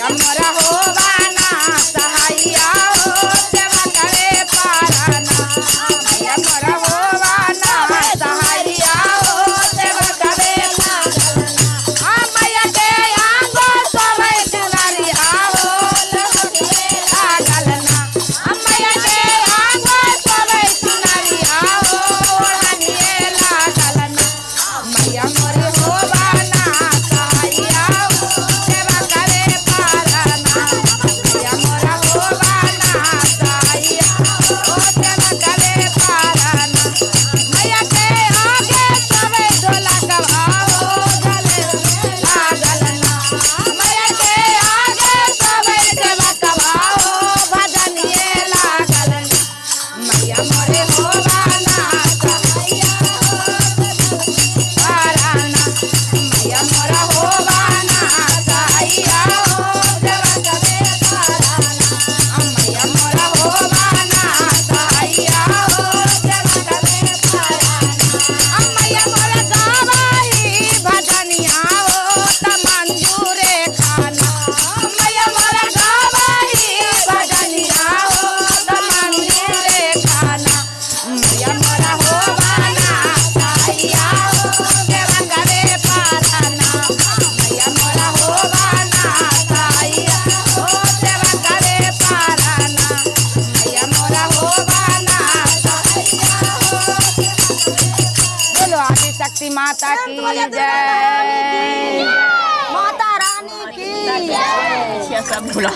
मैया मोरा होवाना सहाइया हो सेवा करे पाराना। मैया मोरा होवाना सहाइया हो सेवा करे पाराना। आ मैया के आंगो सोभै दुलारिया हो लागल ना। आ मैया के आंगो सोभै दुलारिया हो ओढ़निए लागल ना। मैया मोरे होवाना सहाइया हो सेवा करे पाराना। मैया मोरा होवाना सहाइया हो सेवा करे पाराना। मैया के आगे सबे ढोला गवाओ गले लागल ना। मैया के आगे सबे सेवा गवाओ भजनिए लागल ना। मैया मोरे होवाना सहाइया हो पाराना। मैया मोरा होवाना सहाइया हो सेवा करे पाराना। मैया मोरा होवाना सहाइया हो सेवा करे पाराना। मैया मोरा गावाही भजनिया हो त मंजूरे खाना। मैया मोरा गावाही भजनिया हो त मंजूरे खाना। मैया मोरा होवाना सहाइया हो सेवा करे पाराना। मैया मोरा होवाना सहाइया हो सेवा करे पाराना। मैया मोरा होवाना सहाइया हो। बोलो आदि शक्ति माता की जय। माता रानी की सब भुला।